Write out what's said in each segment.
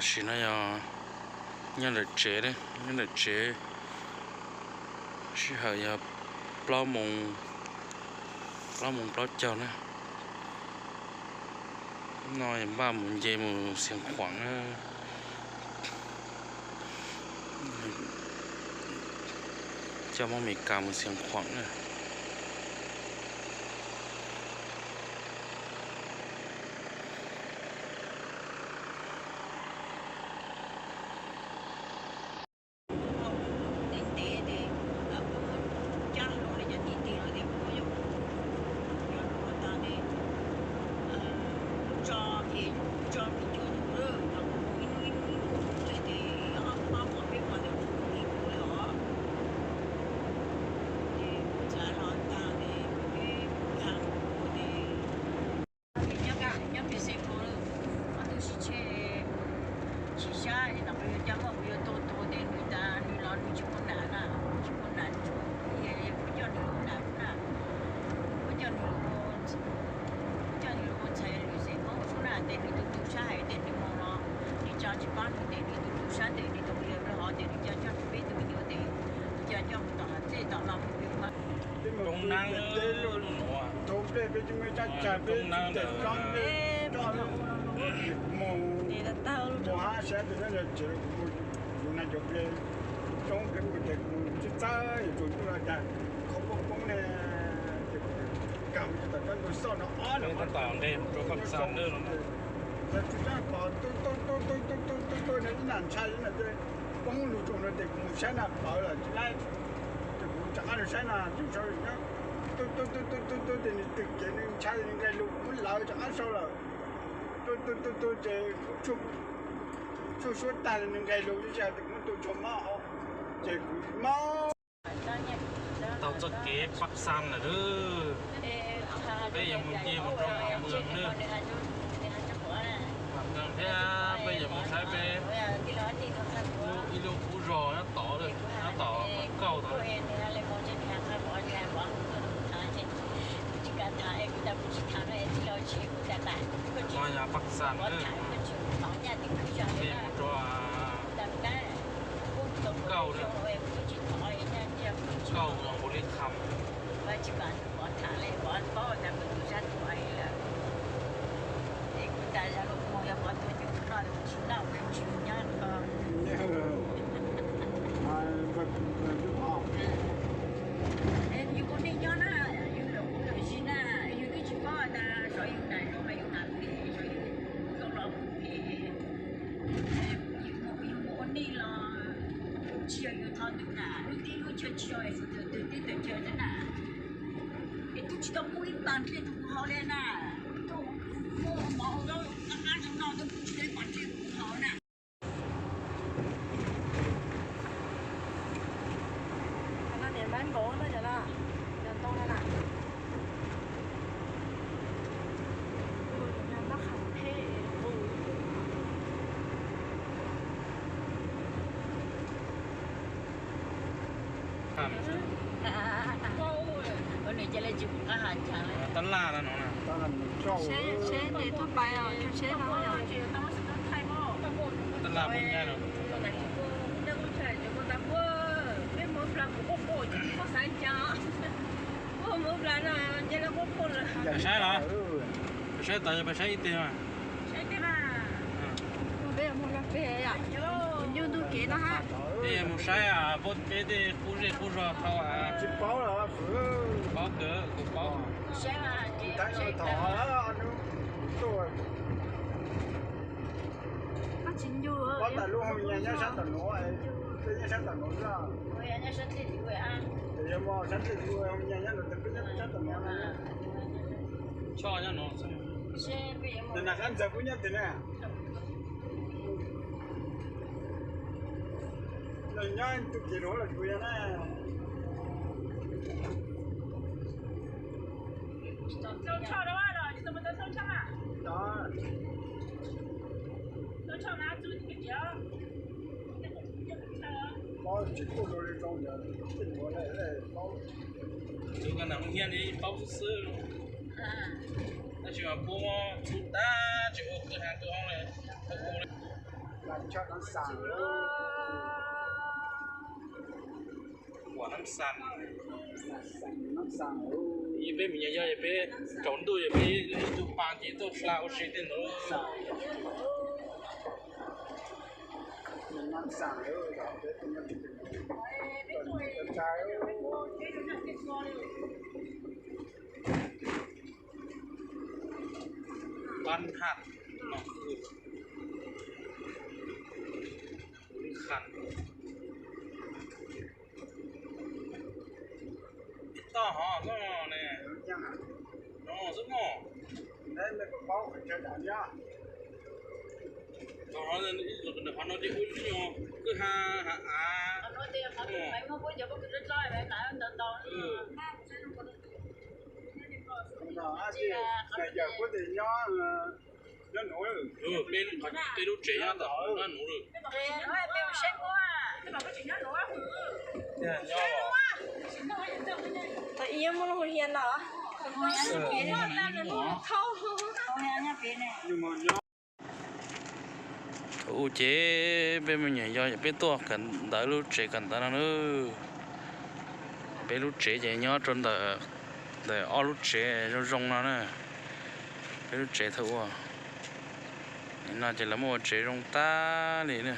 Tam sim no yog nyob ntawm tsev, nyob ntawm tsev, sij hawm yog plaub moos, plaub moos plaub caug na. No yog npaj mus nce mus Xiav Khuam na, coj Hmoob Amelikas mus Xiav Khuam na. Nyob pem Xeev Khuam, ob tug sib tshe, sib sab es no kuv yuav coj muaj kuv yuav tua tua tes nws tas nws los nws tsis muaj nam na, tsis muaj nam, kuv coj nws ua nam na, kuv coj nws, coj nws ua ntxhais lwm xeem Hmoob xwb na, tes nws tus tub sab hais tes nws mus no, nws tso tsis pab nws tes nws tus tub sab tes nws tus yawg hov tes nws coj coj peb tus me nyuam tes nws coj coj mus tom hav txej tom no. Roob nab, roob nab, mus mus hab sab tes nyob tsev kuv mus yus na cov ple roob tes kuv tsis txawj yuav tsuas ntuj no cas qhov muaj poob ne, ces kuv kawg mus tom cov ntug xauj no ob no tom nqe rau Paj Xas na. Tsis txawj pom, tuaj tuaj tuaj tuaj tuaj tuaj tuaj ib nag ntshai ib nag ces poob lug rau no ces kuv mus saib na pawv lawm tsis laib. Ces kuv rov qab los saib na tsis sau nyob, tuaj tuaj tuaj tuaj tuaj tuaj ces nws twg kev nws ntshai nws nqes lug kuv muab lawv rov qab sau lawm. Tuaj tuaj tuaj tuaj ces kuv tshuaj suab tag li nws nqes lug ib zag ces kuv muab tua tsho mob, ces kuv mob. Tau txoj kev Paj Xas lawm. Peb yuav mus nce mus rau Vam Meeg na. Vam Meeg thiab peb yuav mus saib peb ib lub qub zos nyob tod, nyob tom Vam Kauj tod. No yog Paj Xas na. Peb mus rau Kauj na. Kauj los Npaus Lis Kham. Yus ua neej nyob na, yus lawm kuv lawm zis na, yus twb tsis paub tas xyov yus nam zoo mas yus nam phem, xyov yus zoo los kuv phem. Yus mus ua neej los tsis yog yus thov tus nam lub teb lub chaw, tsis yog sawv daws teb tawm chaw xwb na. Es twb tsis tau pub ib pas ntsej rau kuv haus li na. Tuaj muaj mov ua zaub qab qab zoo no twb pub tsis tau ib pas ntsej rau kuv haus na. Cov no niam npaib npaum no cov no, cov ntoo no na. Tab qhov phem. Ua nws cia li tsis pom qab hais cas li. Tab laj no no na. Seb, seb ntes tuaj pais os, seb no. Tab laj poj nyaib no. Peb Hmoob Plas kuv quaj quaj tsis txhob xav cas. Peb Hmoob Plas no nce los quaj quaj lawm. Pais saib los? Pais saib tod, pais saib ib teg mas. Nyuj ntuj kev no ha. Peb mus saib peb tej qub zej qub zog thaum tsis paub los paub kawg, kuv paub. Koj tsis ncu. Pab tas lub hoo nyas nyob sab tom nuav, nyob sab tom nuav. Yog mus sab tes hoo nyas nyob ntawd, peb nyob sab tom nuav. Choj nyob no. Nws nam qab ntxawg kuj nyob tes na. Nws nyob tus kev nuav los kuv yog na. Paub tsis kuj zoo li zoo, paub. Tus koj nam hoob hiab li paub xwb xwb. Tab sis mas puab muab txhub tag tsis ua kwv ha kwv hoob li, tau ua li. Peb me nyuam yog peb tsaus ntuj yog peb ib tug pa ces tuaj hla ua si tej ntawd. Pab Haj no, Khanh. Ib toj hov xwb ne. No xwb mog. Qhov no ces ua ib nyuag kwj ha ha av. Peb lub tsev nyob tom nab nuv lawm. Tau ib muaj lub hia no. Thaum u ces peb me nyuam yog peb tuaj kawm ntawv lub tsev kawm ntawv no na. Peb lub tsev ces nyob rau ntawm, ntawm ob lub tsev zoo zoo no na. Peb lub tsev thaum ub no ces lawv muaj ua tsev zoo tag li na.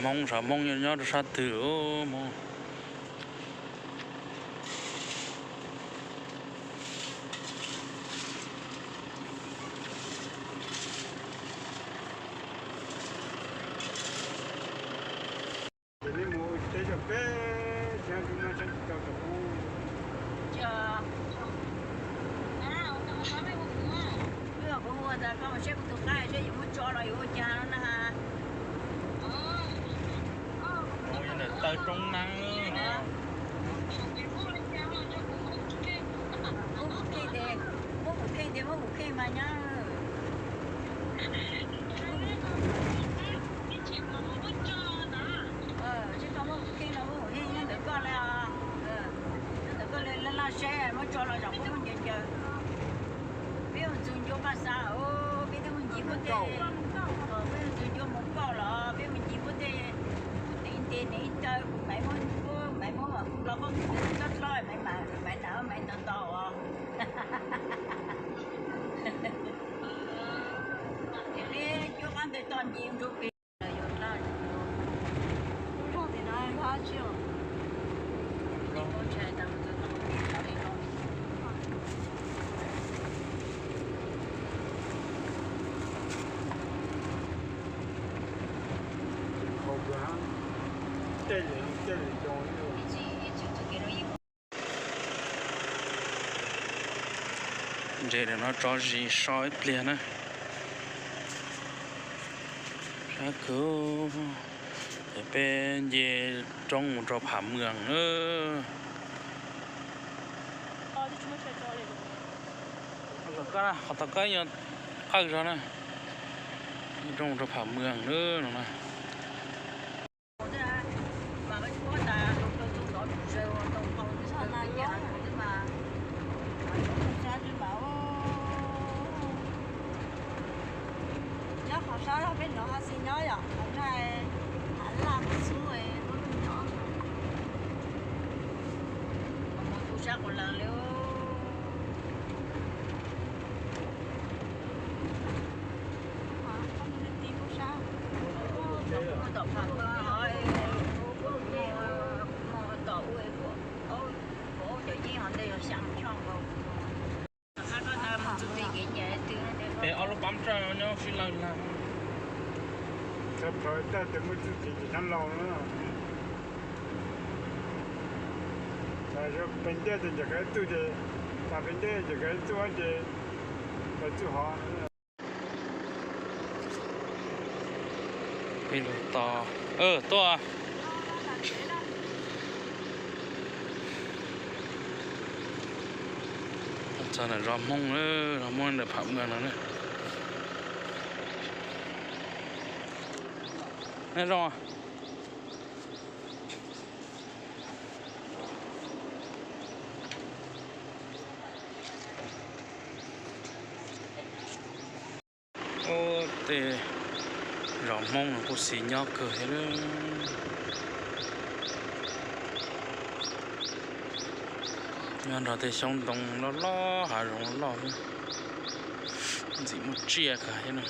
Hmoob, sav Hmoob nyob rau sab twg Hmoob? Kuv hu tas koj mus saib kuv tus qaib seb yuav muab tso los yuav ua cas no na. Ntawm taw roob nab. Muab kuv kheej tes, muab kuv kheej tes, muab kuv kheej mas nyob. Seb koj muab kuv kheej los muab kuv kheej nyob ntawm koj li os. Nyob ntawm koj li laj laj seb muab tso los zaum koj muab ncaws ncaws. Peb mus txug ncua paj xav, peb twb mus ncig puab tej, peb mus txug ncua mus kauj los peb mus ncig puab tej, nev nte nev caw, kuv Maiv muab, Maiv muab los koj tsob hlob, Maiv mam, Maiv nam Maiv ntaus ntaus os. Ces peb cuab qab ntawd toj ncig ntsuab pes. Ntses ntawm no tso zis so ib pliag na. Sab kawg, es peb nce roob mus rau Pham Mwam na. Qhov tom koj nyuag qawj zog na, roob mus rau Pham Mwam na no na. Nyob qhov sab peb nov ho xis nyob yom, qhov ntshai hav laj qhov xub lub nyob. Mus tu sab qhov lawv li. Tom pha tom ua, tom yeej ho ntej yog xyaa choj nkaus. Es ob lub pab raj nyob sib lawg lag. Txog plhawv taj tes muaj txuj ci ces nyob laus na. Pes ntej ces ncaws qe txuj ces, tas pes ntej ncaws qe txuj ces, qe txuj hov. Peb lug tos, tuaj. Txog ntawm zos Hmoob, zos Hmoob ntawm Pham Mwam no na. Neb zoo. Ub, tej zos Hmoob no kuj xis nyob kawg thiab. Nyob nrog tej xyoob ntoo loj loj, hav zoov loj loj, ntxim muaj tsiaj kawg thiab na.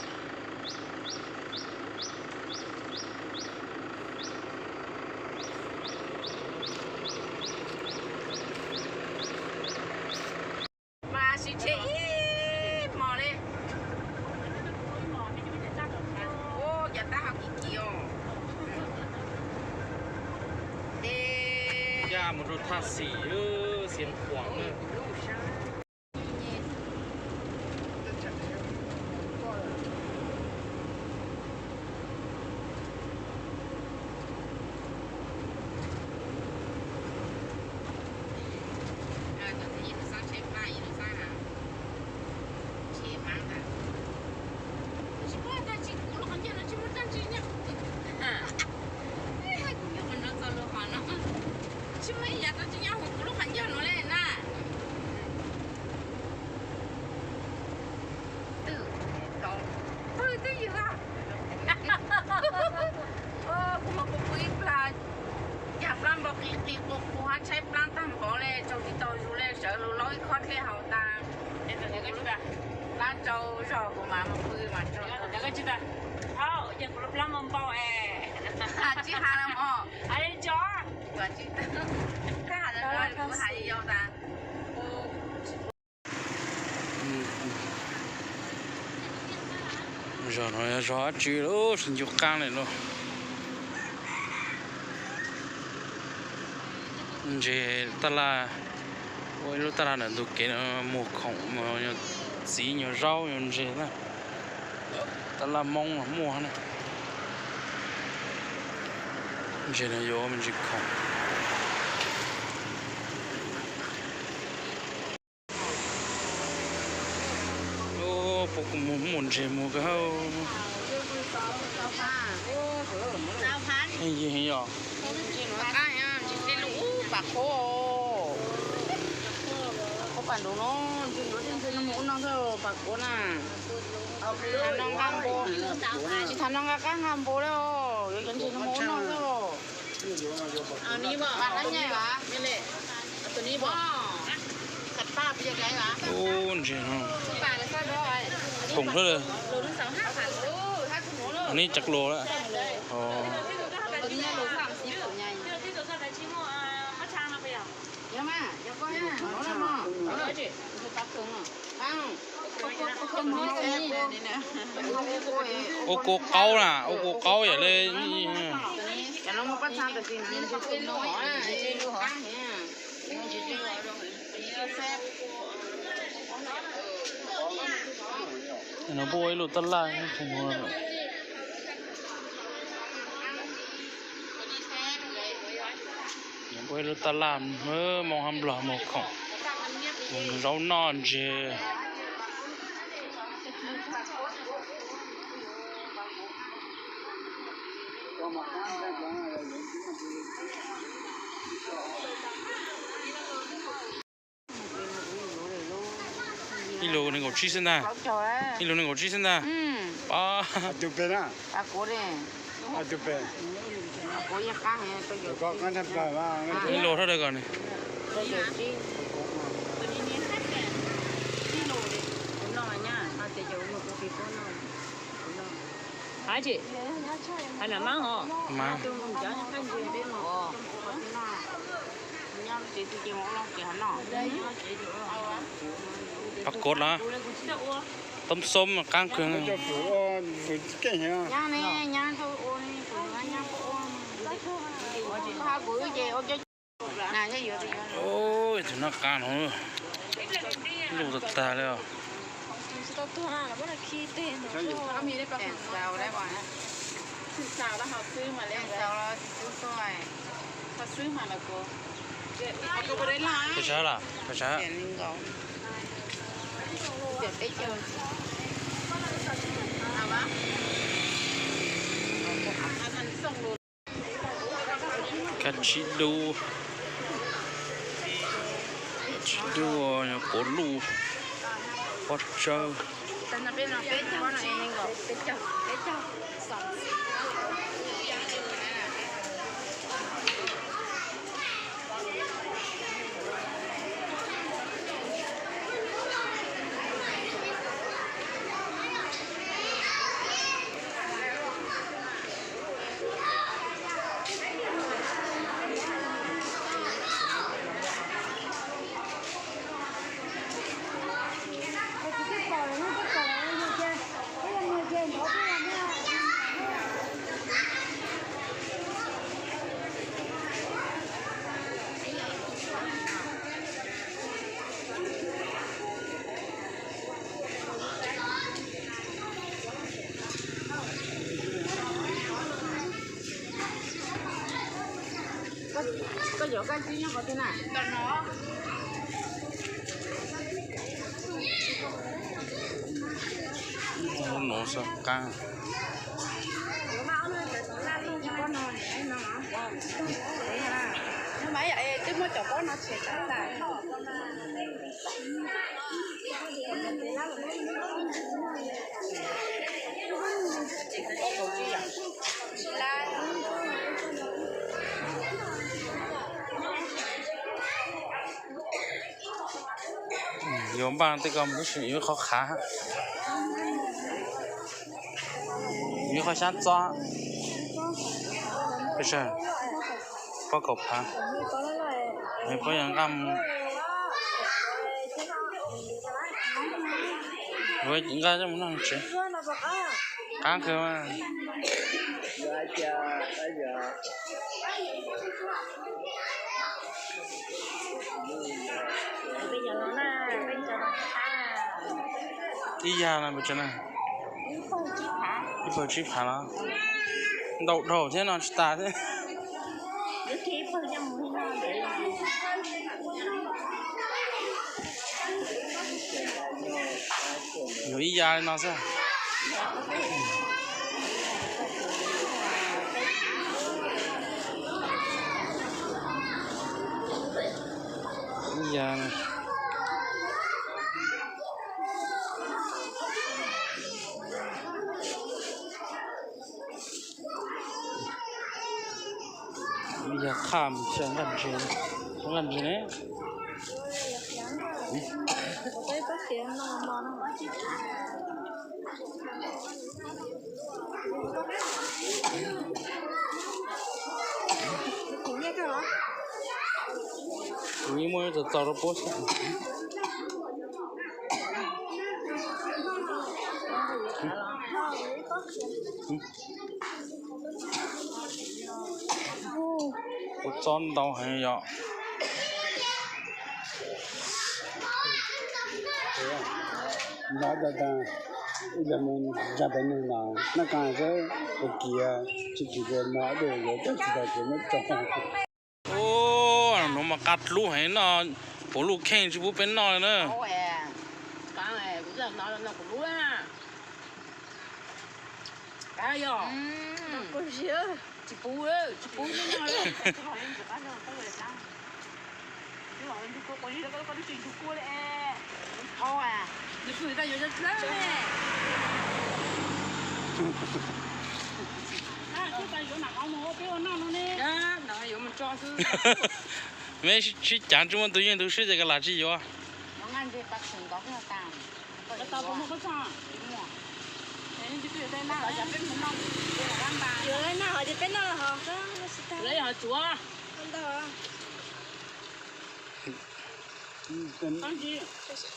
Mas sib tshe ib hmos li. Ua cas tab hau kiv kiv os. Mus rau thaj xis, Xiav Khuam na. Tsis muaj ib yam dab tsi nyob hauv kuv lub qhov ncauj no li na. Twb, twb ywg. Kuv mas kuv pw ib plag, yam plab npau qis qis quas quas, tshaib plab tag npaum li, tsaug tsis tau zus li, sawv lus laub ib khob dlej haus tas. Plab tsau zog kuv mas mus pw mas tsaug. Tsis ha los mog. Kuv hais yau tas. Zos no yog zos dab tsi lub sib ncu qaab li lauj? Ntses taj laj, ua ib lub taj laj ntawm ntug kev no, muag khoom, nyuag txiv nyuag zaub nyuag ntses na. Taj laj Moob los muaj na. Ntses no yuav me ntsis khoom. Puab kuj muag ntses muag kawg. Pas quav no, ntses no mus ua noj xwb pas quav na. Tsis tas no nqa qab nqa npua li, yuav cov ntses no mus ua noj xwb. Mas dab nyaij as? Ub, ntses no khoom xwb. Neb cov luas lawm. Ua kua qaub na, ua kua qaub yam li. No puab ua ib lub taj laj. Ua ib lub taj laj, Moob hab Nplog muag khoom, zaub noj ntses. Ib lus nees nkaum tsib xwb ntag. Ib lus nees nkaum tsib xwb ntag. Pab. Ib lus rau dawb kom ne. Mas. Pas kod los. Toob xoob qaab kawg. Tus noj qab no, luj tag tag li os. Peb sab lawm, peb sab. Kab tsib dub, kab tsib dub, puav luj, pob tsawb. Peb no, peb caug, peb caug, peb caug. Koj yuav kab tsib nyob qhov twg na? Lub no xwb qab. Twb muab cov pob no tshem tas tas. Yuav npaj tej ko mus tib si, yuav qhov qhav, yuav qhov xyab txob, pob kaum phav, pob yog nqaj mus, nqaj coj mus noj tsev, qab kawg mas. Ib yam no pes tsawg na? Ib pawg tsib phav los? Ntau dhau thiab no tsis tas thiab. Yuav ib yam li no xwb. Ib yam. Yog qhaj mus xyaw nqaj ntses, nqaj ntses ne. Kuv yeej muaj txaus txaus rau puab xwb. Kuv txob ntau heev yom. Nov tas tas, ib zaug mus ntsa pem neeg mas noj qab xwb, kuv kiag tsis kiag ces nov dej yuav coj tsis tau ces muab tso. Ua, nuav mas qab dlub heev no, puv luj kheej tsis pub peb noj li na. Meb sib cav tsis muaj tus yeej tus swb ces koj lam tsis yuav.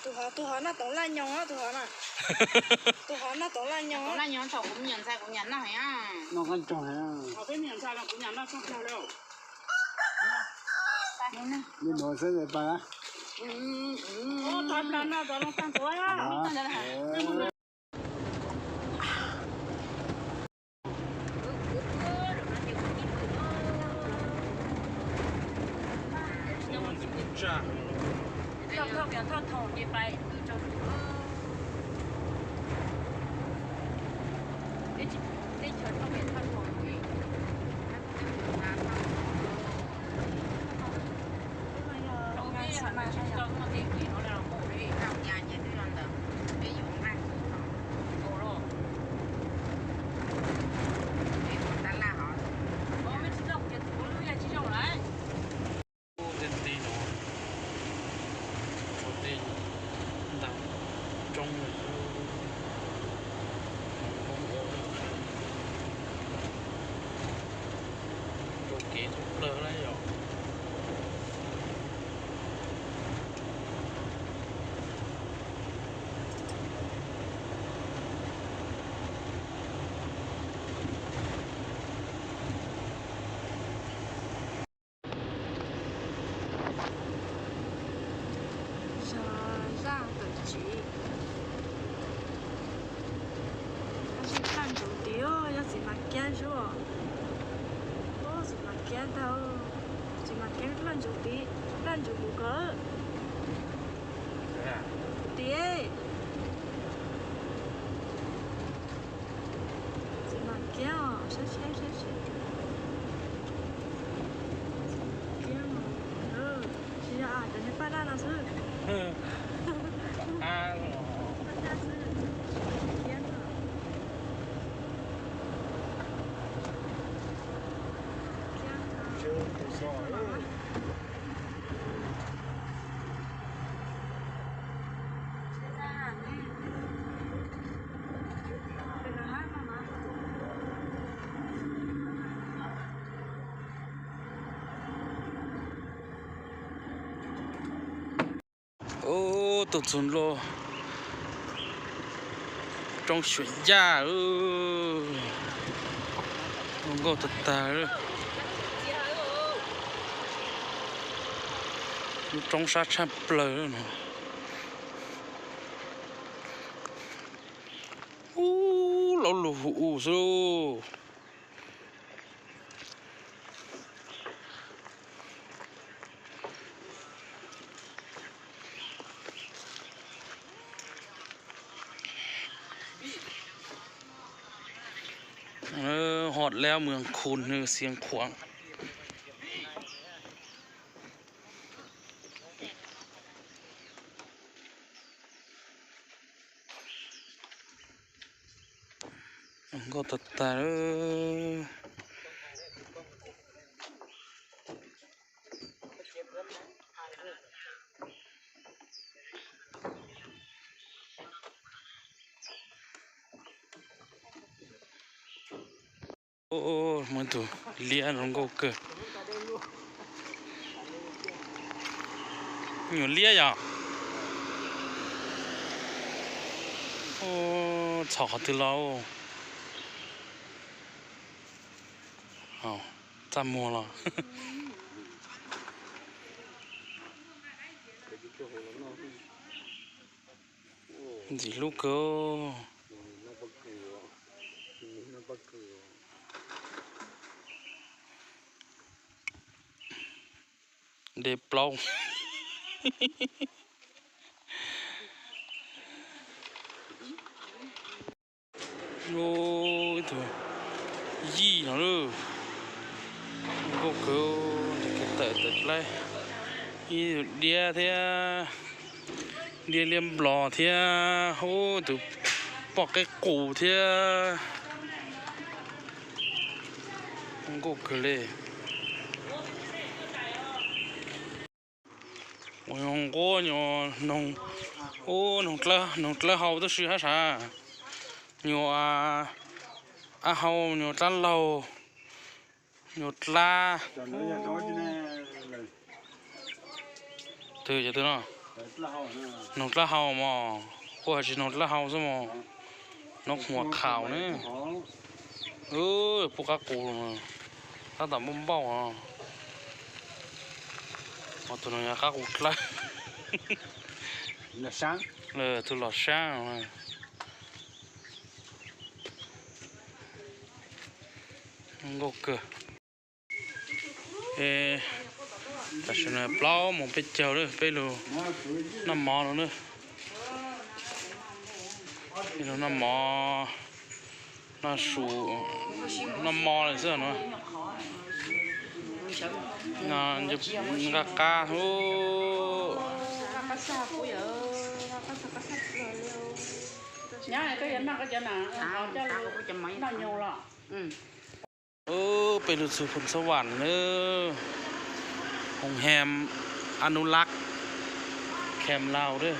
Tus hov, tus hov noj toov laj nyoos, tus hov na. Tus hov noj toov laj nyoos. Toov laj nyoos thaum kuv me nyuam ntxhais kuv niam noj heev. Li nuav xwb pa. Tau, tsis mas keeb laj ntsuv tid, laj ntsuv kuv ko. Tid, tsis mas keeb os, saib seb, saib seb. Keeb os, tsis yog cov niag paj daj no xwb. Paj daj xwb, keeb os. Ub, tuaj txug ntua roob Suam Yaj, zoo nkauj tag tag. Lub roob sab tshaj plaws no. Ub, laub lug hu u xwb. Hot leo mus khu nws xiav khuam. Nkauj tag tag. Muaj ib tug liab zoo nkauj kawg. Nyuam liab yom. Txhom qhov twg los. Txaj muag los. Ntxim hlub kawg. De plaub. Ib tug yij no lawm. Nkauj kawg, tawm tawm dlaib. Ib tug diab thiab. Diab liab nplos thiab. Ub, tus poj qaib qus thiab. Nkauj kawg li. Ua nquab nyuam noog, ub, noog dlawb hau tib si hab sav. Nyuam ab hau, nyuam dlab laug, nyuam dlab. Twg, twg no? Noog dlab hau mos, kuj hais tsis noog dlab hau xwb mos. Noog huam khaum ne. Pub qab qus, tab tom npauj npauj os. Tus no yog qab qus dlawb. Tus los saab. Nkauj kawg. Tam sim no plaub moos peb caug lawm, peb lug noj mov no na. Peb lug noj mov, noj su, noj mov lawm xwb no. Nqaj qab ub. Ub, peb lug txug Phoos Xab Vam na, Hoos Hem Anulak, Khem Laus na.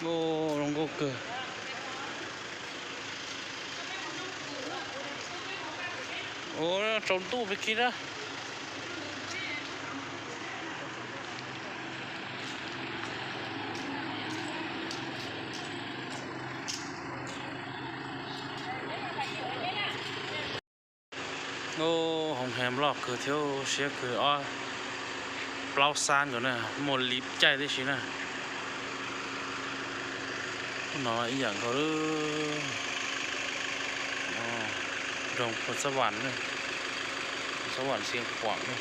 Zoo nkauj kawg. Ua tsaus ntuj peb kib na. Ub, hoo hem loj kawg thiab, siab kawg, ob plaub xab nkaus na, muaj li caij tib si na. No ib yam nkaus, nroog Phu Xab Vam, Xab Vam Xia Khuam na.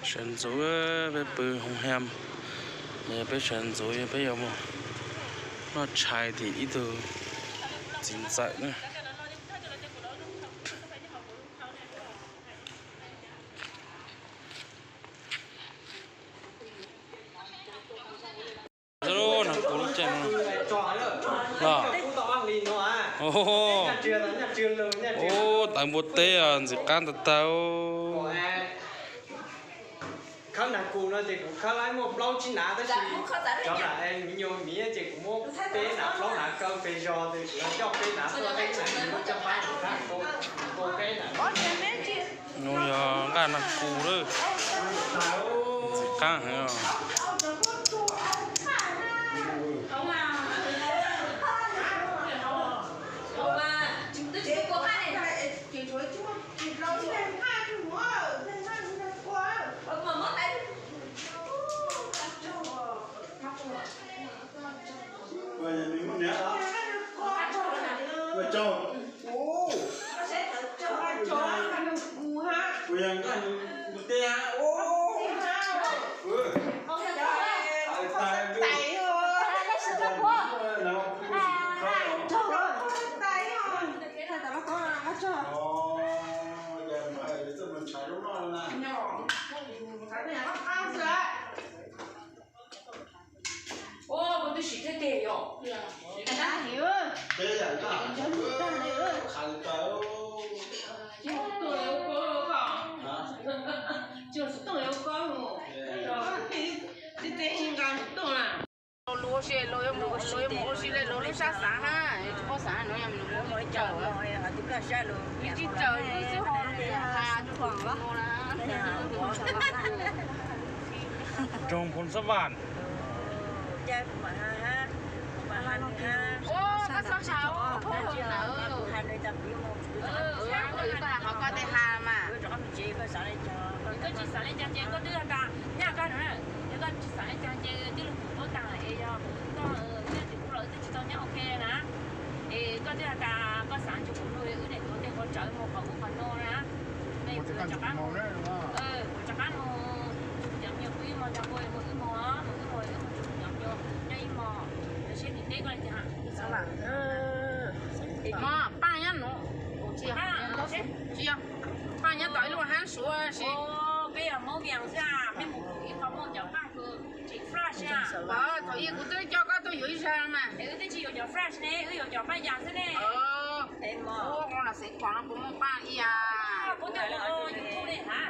Sawv ntxuv, peb pw hoo hem, peb sawv ntxuv peb yuav mus noj tshais tim ib tug txiv ntxawm na. Nag kuv lub caij no los, ub, tawv npua teb ntxim qab ntag tag. Khawb nag kuv no ces kuv khawb laib muaj plaub tsib nav tab sis cov nam miv nyuag miv ces kuv muab peb nav plaub nav kaw pes zog ces kuv coj peb nav tuaj, peb nav muab coj pab kuv khawb, kuv peb nav. Nws yog nqaj nag kuv lawm, ntxim qab heev os. Ua, koj twb siv thiab tiag yom. Tsis tuaj yuav koj, tsis tuaj yuav koj. Luag ua si, luag yuav mus ua si li luag lub sab xav hab, tsis paub xav no yog mus ua tsis txawj, tsis txawj lub xwb ho mus ha. Nroog Phoos Xab Vam. Ua, koj txhob ha, koj ho koj tej ha mas. Koj tsis xav li cas ces koj twb has tas nyaj koj na, yog koj tsis xav li cas ces tij laug kuv tuaj tas es yog koj, koj tsis tau nyob ok na, es koj twb has tas koj xav ntsib kuv no wb niam tuav tej qhov tsawv mus qhov ub qhov no na. Kuv rov qab mus, kuv rov qab mus, kuv cov me nyuam kuv ib hmos cov kuv mus ib hmos, mus ib hmos, mus ib hmos, cov me nyuam nyob ib hmos, seb tim teb koj li cas. Mog, paaj nyob nuav, tsis yog, paaj nyob tom ib lub hab suav si. Peb yog Hmoob Vias xwb, peb mus ib qho muaj cov paaj kws tseem fresh na. Thaum ub kuv twb coj koj tuaj yuav ib zag mas. Es wb twb tsis yuav cov fresh ne, wb yuav cov paaj yas xwb ne. Ua, qhov no xeev khuam no puas muaj paaj ib yam? Kuv twb ua YouTube ne ha.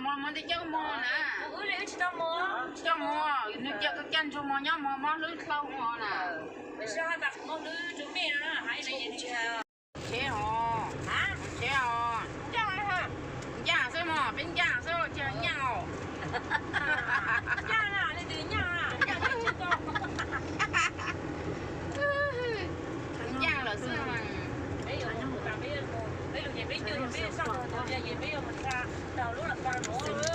Mus, mus ntej coj mus na. Wb li wb tsis tau mus. Tsis tau mus, nws cia koj caj ntsuag mos nyob mos mob hlwb dlhau mus na. Tab sis has tas kuv mob hlwb rua mej no na, hais li tsheb os, tsheb os, ncaj xwb mog, peb ncaj xwb cia ncaj os. Ncaj na, leej twg ncaj na, ncaj tsis tau. Ncaj lawm xwb. Peb yuav mus tas peb, peb lug ces peb coj, peb sab ces peb yuav mus tsa tau lub lawm ko no.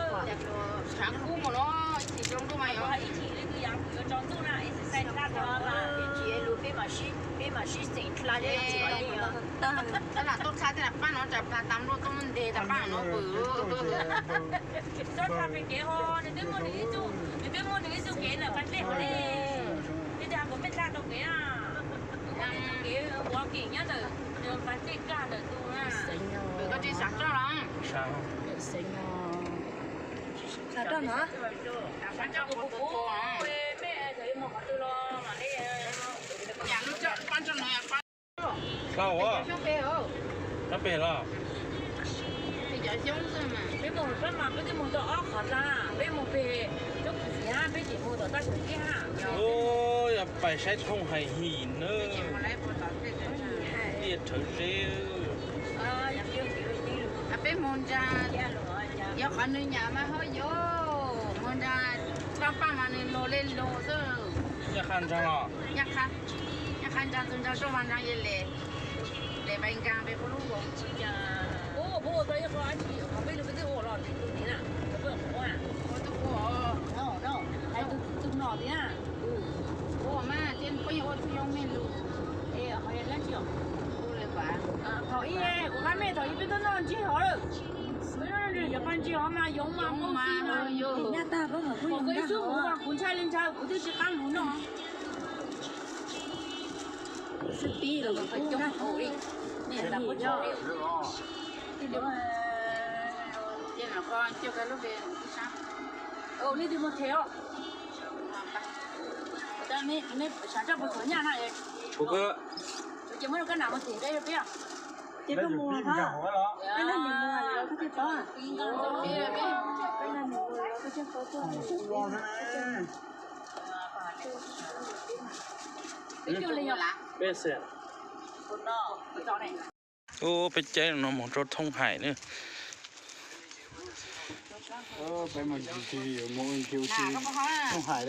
Tshav kub mus no, ib chim zoo ntuj mas yuav, ib chim leej twg yog kuv yuav tsaus ntuj na, exercise tag tag na. Ib chim lug peb mam sib, peb mam sib xeem dlha. Tab lam tuaj dlha tej lam paaj no, tsam plag tas npluaj tuaj muaj nte tas paaj no pw. Txhob dlha pem kev ho, nws twb muaj nws ib txuj, nws twb muaj nws ib txuj kev ntawm pas dlej hov ne. Twb tias kuv peb dlha tau kev, kuv muaj nws txuj kev walking nyob ntawm pas dlej kaj ntawm tus na. Koj tsis xav tso los? Xav tso no. Xav tso kuv kuv kuv, peb cov yuav mus qhov twg los mam li. Yam lub paaj tso no. Dlhau, dab peg los? Peb mus peb mas peb twb mus tau ob qhov dlha, peb mus peg cov kuv txiv hab, peb tseem mus tom taj koom kiab hab. Yog pais saib thooj hais him na. Tiaj rhawv zeb. Peb mus Ntsa, yog qhov nws nyam mas ho yuav mus ntsa, paj paj mas nws lug le lug xwb. Nyaj qha ntsa los, nyaj qha, nyaj qha ntsa tus ntsa roj mas ntsa ye le, le vais nkaas peb puab lub vos. Ua tus ua, tus no li na. Ua mas ces peb yuav ua tus yoog me lug. Thaum ub kuv qab mej thaum ub peb tuaj noj ntseg hov lawm. Peb noj ntseg hov mas yoov mas muaj mas, kuv ntshai li ntshai kuv twb tsis qab lug noj. Nej twb mus them os. Sav tso puas txog nyaj na. Ces muab koj nam mus tim nqe rau peb. Ces koj mus, koj leej niam mus los koj thiaj paub. Koj leej niam mus los koj thiaj paub tuaj. Ub, peb caij no mus rau Thooj Haim na. Thooj Haim.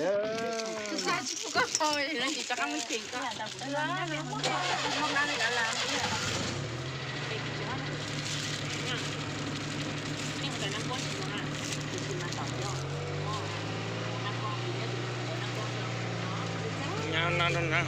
Nyab na, na.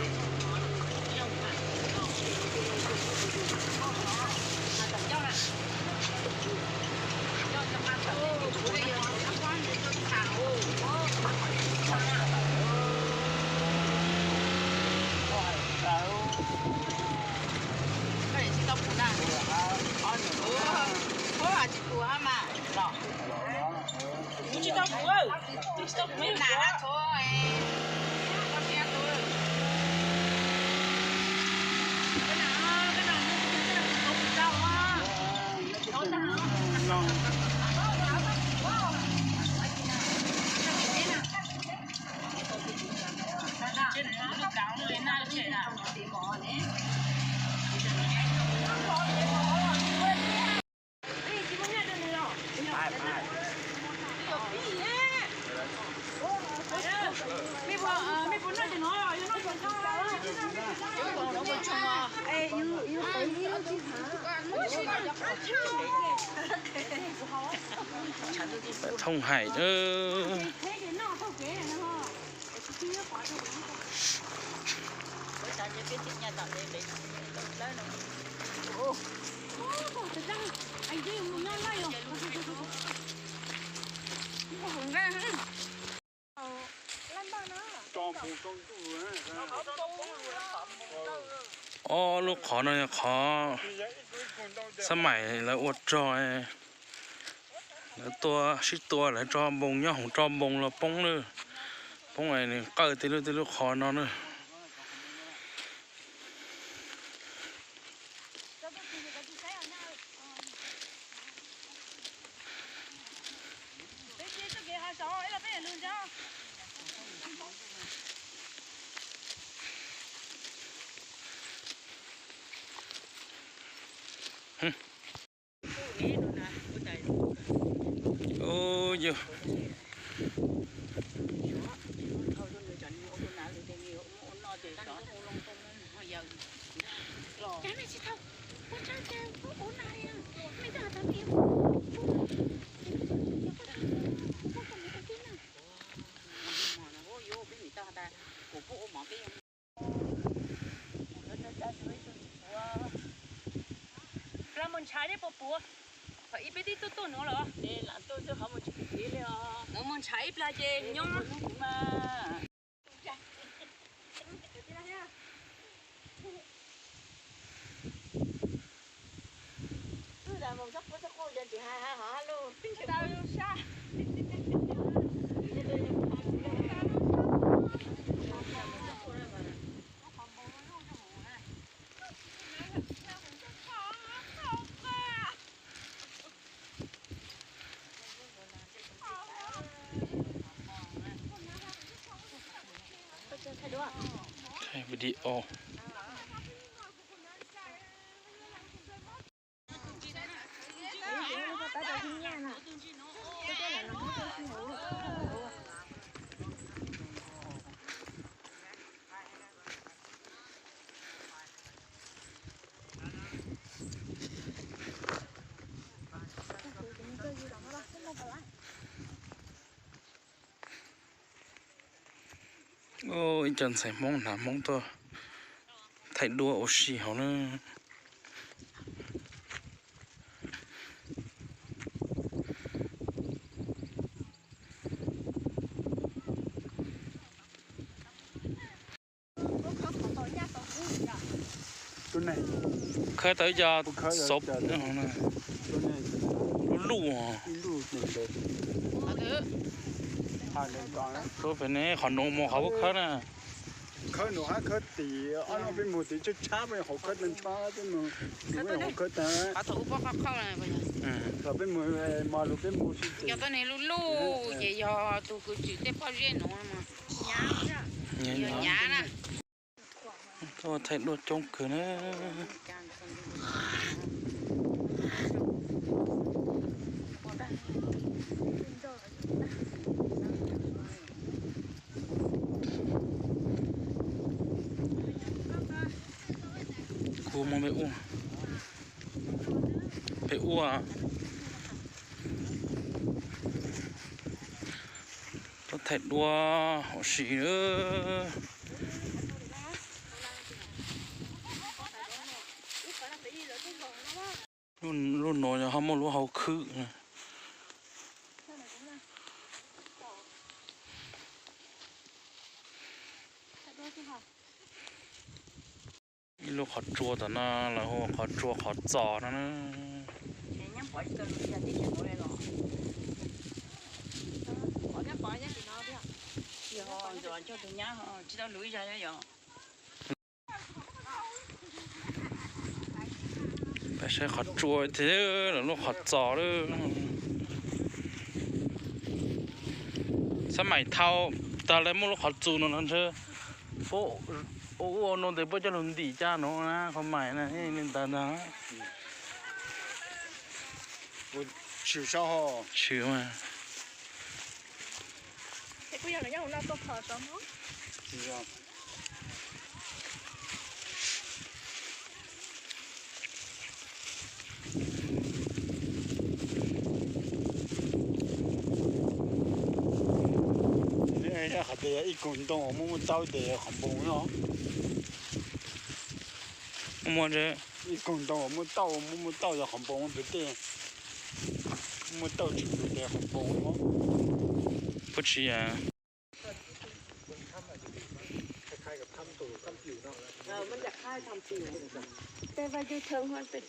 Kuv tsis tau kuv, kuv tsis tau kuv na. Thooj Haim na. Ob lub qhov no yog qhov xab maim lawv ua rog, lawv tua sib tua lawv tso npoo, nyob hauv tso npoo los poob lawm. Poob es nws qawj tej lub tej lub qhov no na. Ub, yog Plag mus ntshav thiab puas puav? Thaum ib peb twb tuaj tuaj nuav los. Lawv mus ntshav ib plag ces nyob. Video. Ib co ntxhais Hmoob hnav Hmoob tuaj thaij duab ua si hauv na. Khawb tau ib co xauv lub luj. Tuaj pem ne qhov nuav mus qhov puab khawb na. Khawb nuav hab khawb tim, ob nub peb mus tim tshab tshab peb hauv khawb tag nrho, peb mus hauv khawb tag. Peb mus mas lug peb mus. Cov tuab neeg lub luj ces yog tug kws tsim tej pob zeb nuav mas. Yog nyav na. Tuaj thaij duab coob kawg na. Kuv mus pem ub, pem ub. Tuaj thaij duab huv si. Lub nuav yog ho muaj lub hauv khwb. Ib lub qhov tsua tom no lawv hu qhov tsua qhov txos no na. Peb saib qhov tsua thiab lawv lub qhov txos lawm. Xab maim thaum tag lawv muaj lub qhov txus no ntshe puab ua ua no tes puab coj lug ntim caj no na, qhov maim na li ntawd ntag. Tshwm mas. Qhov tias ib koog ntoo muaj muaj tauj tes qhov npoo no. Ib koog ntoo muaj tauj, muaj muaj tauj yog qhov npoo pem tej. Muaj tauj tshwm tes qhov npoo. Puab tsis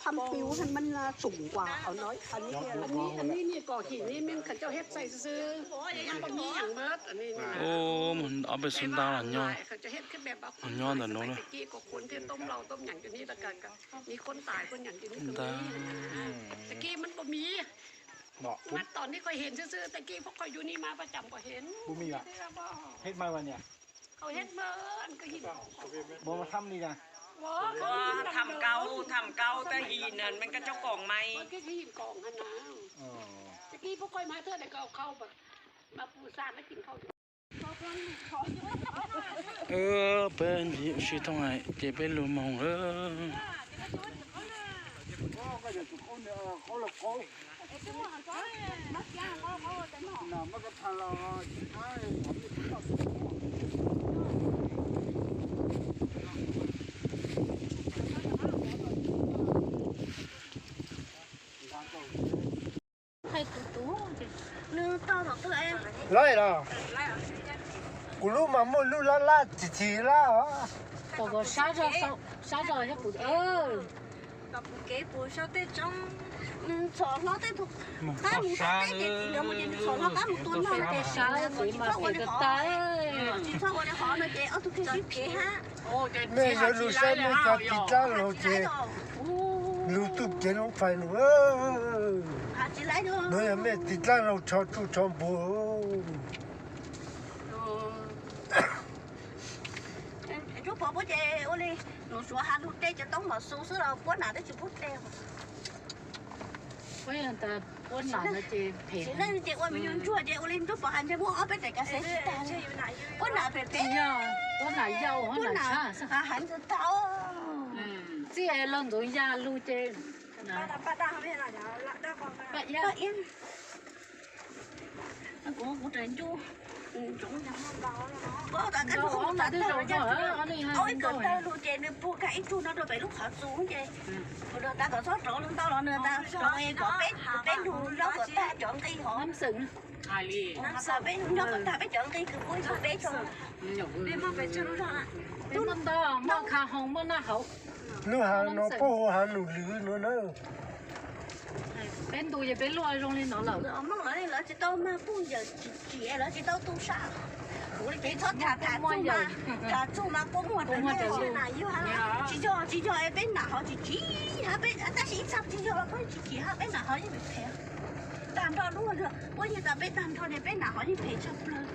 Thăm piu hay mân là sủng quả ở nói. Ann, ann, ann kom him ni, mej khaws coj hep xais xwb xwb. Ub, ob peb xub ntab los nyob, los nyob ntawm nuav na. Ntag. Mas tom ni koj hen xwb xwb, tag kis phob qhov yug ni mas pab cam kom hen. Thăm kauv, thăm kauv tag him nws mej koj coj koom mais. Peb sib thooj hais ces peb lug moog lawm. Lawm los, kuv lub mas muaj lub lab lab txi txi lab. Sab zog, sab zog yog kuv. Txhom hlob tej, qab mus txog tej ces txiv nkawd mus ces nws txhom hlob qab mus tua no, tsis txhob ua li qhov, tsis txhob ua li qhov no ces ob tug kheej sib phem hab. Mej yuav lug saib mej cov tiv dlaab laug ces lug txuj kev nuav fais lug. Nuav yog mej tiv dlaab laug tsho tsuj tsho npug. Tub pov puab ces ua li, nus suav has lug de cov toob mom xu xwb los puab nam twb tsis pub de. Puab yog tas puab nam no ces phem. Txiv neej ces ua me nyuam ntsuag ces ua li ntsuag pov hais ntshe muaj ob peb daim kas xev tsis tag li. Puab nam phem phem. Puab nam yau, puab nam tshaj. Heev tag tag. Txij los ntxuav ya lug ces. Kuv, kuv raws ncu. Ib kawm tawg lug ces nws puag kag ib tug no rau pem lub qhov txus ces kuv rau tas kom txhob rov lug ntau los nws tas rov kom peb, peb lug nyob kom tag cov nqi hov. Peb lug nyob kom tag peb cov nqi kws puab ib tug peb tso. Muaj ntau, muaj kha hoo, muaj naj hauv. Lub hav no puab hu hav num lwv no na. Peb ntu ces peb luaj zoo li no lawm. Lawv tsis tau mag puj yawm tsis tsim, lawv tsis tau tu sab. Kuv li ces txhob tham tham txuj mas, tham txuj mas kua muag rau yus. Tsis yog, tsis yog es peb nam hov tsis tsim, tab sis ib txha tsis yog los peb tsis tsim hab peb nam hov yeej phem. Tag nrho lub, puab yeej tas peb tag nrho ne peb nam hov yeej phem tshaj plawg.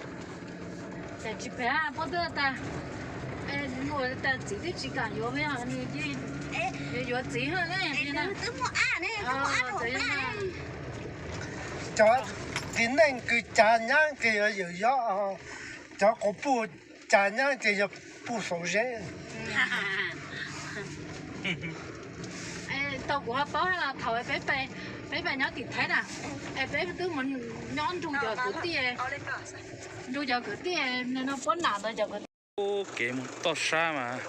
Tsis phem, puab twb tas, tas txiv twb tsis kam yuav, nws yuav txiv hab ne. Cov txiv neej kws cas nyab ces yog yawm yob, cov quas puj cas nyab ces yog puj saum zeb. Tau kuv ho paub los thaum peb, peb pais nyob tim Thaib na, es peb twb mus nyob nrug cov kwv tij, nrug cov kwv tij no puab nam ntawd cov kwv tij. Kev mus toj sab mas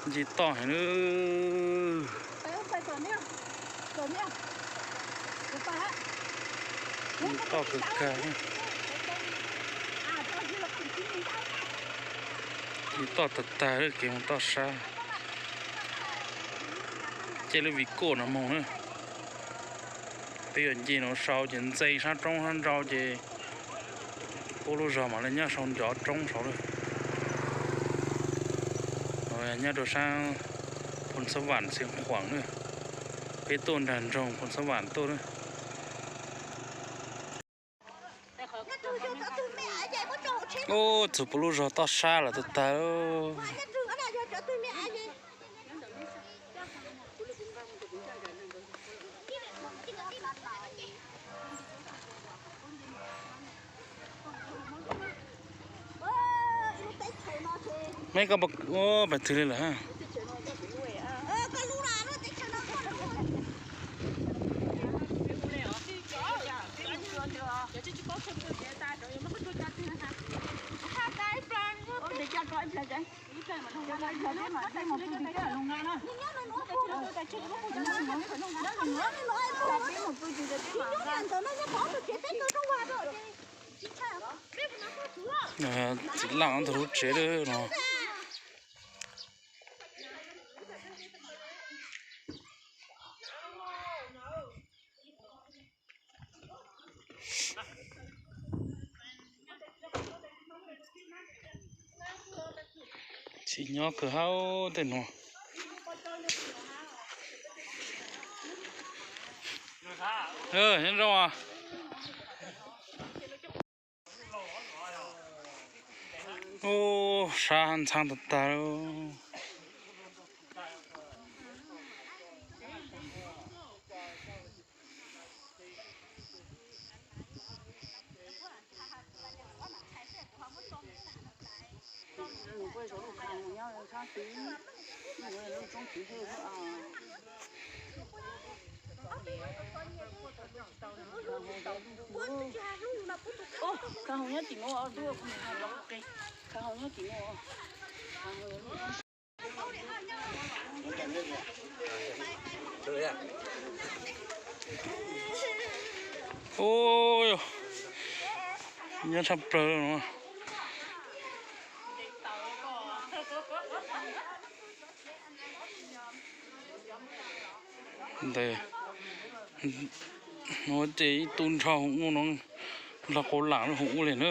nce toj heev lawm. Toj kawg kawg. Nce toj tag tag lawm, kev mus toj sab. Caij lub Vigo no moog na. Peb yuav nce no sau ces ntxeev sab roob sab nrau ces puab lub zog mam li nyob sau ncov roob saud lawm. Nyob rau sab Phoos Xab Vam Xiav Khuam na. Peb tuaj nraag nroog Phoos Xab Vam tuaj na. Ub, txug puab lub zog toj sab lawm tag tag. Meb koj, ub, pais twg li lawm? Txiv laj ntawm lub tsev lawm no. Tsis nyob kawg hab tej nuav. Nyob zoo. Ub, sab ntxhab tag tag. Kha hau nyob tim no, kha hau nyob tim no. Ub, nyob tshaj plawg no. Ntawd, no ces ib tug nrho hauv ub no, nrho qau lam lub hauv ub li na.